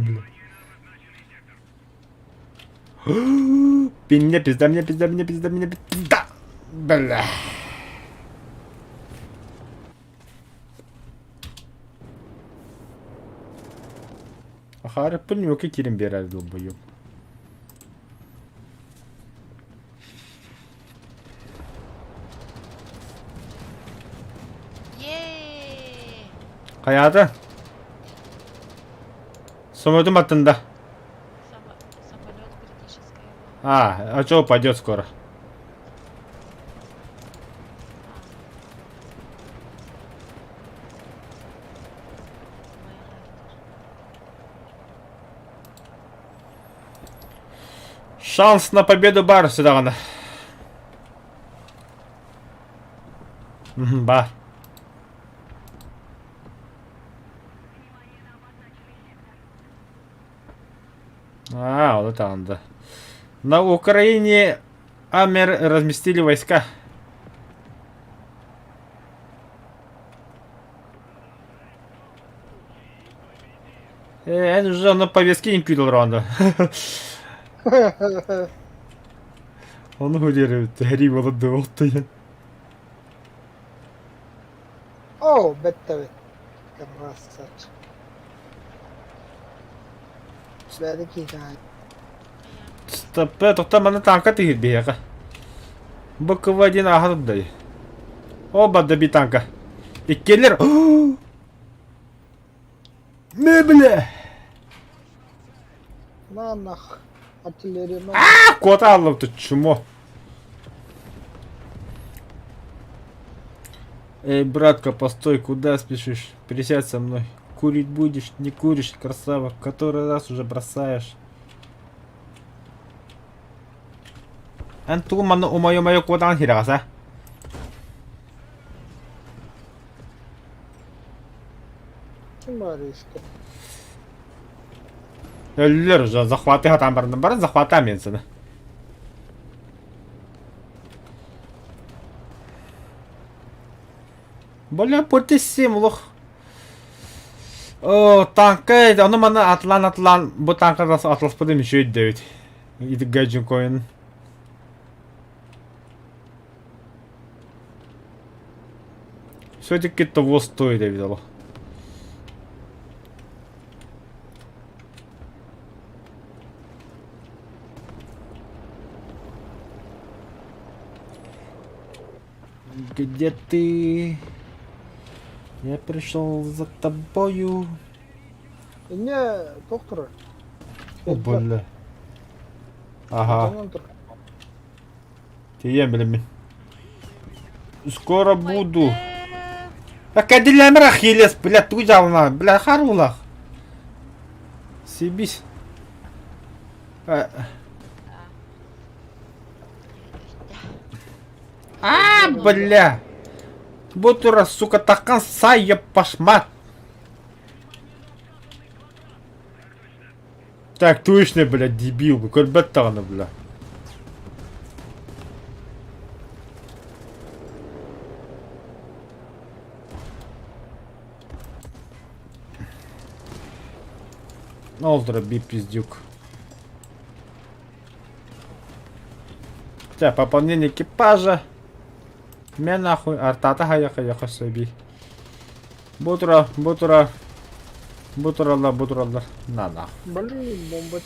Меня пизда, меня пизда, меня пизда, меня пизда. Бля. Ахары пыльнюка кирин берер долбоеб. Еее! Хайаата? Самолетум аттында. Самолет критическая была. А, а чё упадет скоро? Шанс на победу бар сюда Бар. А, вот это он, да. На Украине Амер разместили войска. Э, уже на повестке не кидал ранда. Он удерживает, гри молодой. О, бетта Красавчик. Бәді Стоп, тоқта маны танка тигир биһиэхэ. БКВ-1 аһа дай. Оба доби танка. Иккилер. Мебеле. На нах. Артиллерия А, куота аллыбыт чмо. Эй, братка, постой, куда спешишь? Присядь со мной. Курить будешь, не куришь, красава, который раз уже бросаешь. Эн тугу манна умайа-умайа куотаҕын хирэҕэсэ? Ким баар иискэ? Өллөр уже, захваты хатаан баран баран захватаан мен саны. Бля, пути лох. О, танка, ону маны атлан-атлан, бу танка атласпытым еще өйдөбүт. Ити гаджин коин. Все-таки того стоит, я видел. Где ты? Я пришел за тобою. Инньэ туох турар? О, бля. Ага. Хотонон тур. Тиийэн билиммин. Скоро буду. А кадилэмэр Ахиллес, бля, тугу дьаалана, бля, харуулах. Сибись. А, а, бля. Бу тура, сука, такан сай пашмат. Так, точно, бля, дебил, көрбөт даҕаны, бля. Ол тура би пиздюк. Так, пополнение экипажа. Мен нахуй артата хаяка яха сөби. Бу тура, бу тура. Бу тураллар, бу тураллар. На нахуй. Блин, бомба.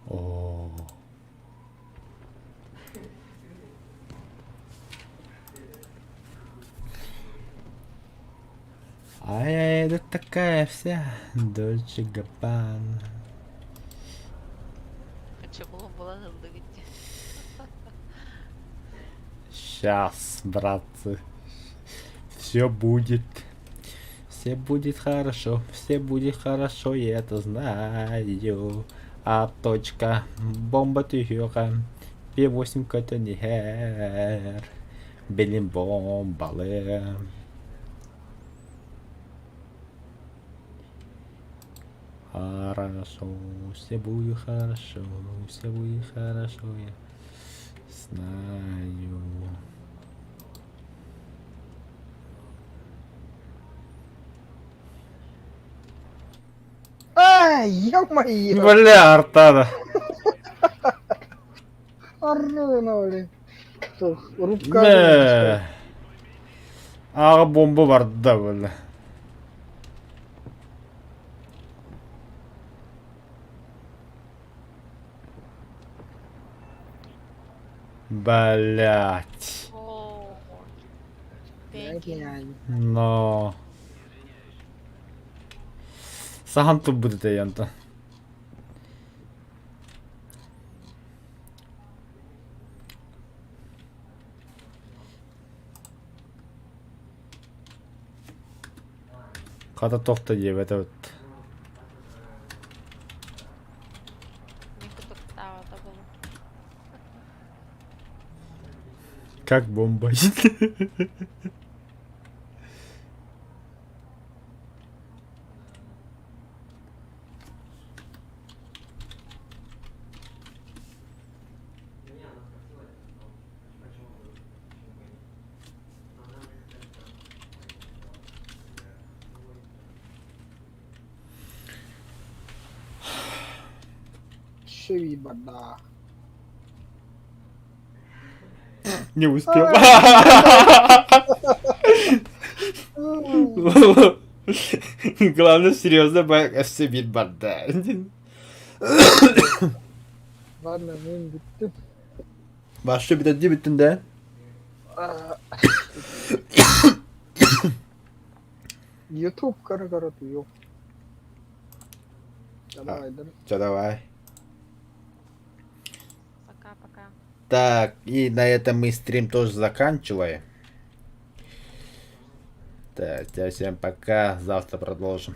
О. А я иду такая вся, Дольче Габбана. Чего была ыллыгыт Сейчас, братцы. Все будет. Все будет хорошо, все будет хорошо, я это знаю. А точка, бомба түһүөҕэ, П8 көтөн иһэр, билим бомбалы. Хорошо, все будет хорошо, все будет хорошо, я знаю. Ай, ё-моё! Бля, Артада. Оруна, блин. Рубка. Мэ. Аҕа бомба барда, бля. Блять. Но. Сахан турбут этэ онтон. Хата туох да диэбэтэ эбит. Как бомба. Шиви бада. Не успел. Главное, серьезно, все бит барда. Ладно, мен бүттүм. Башчы бүтәдди бүттүн да. Ютуб көрө-көрө утуйуом. Давай, да. Чё, давай. Пока-пока. Так, и на этом мы стрим тоже заканчиваем. Так, всем пока, завтра продолжим.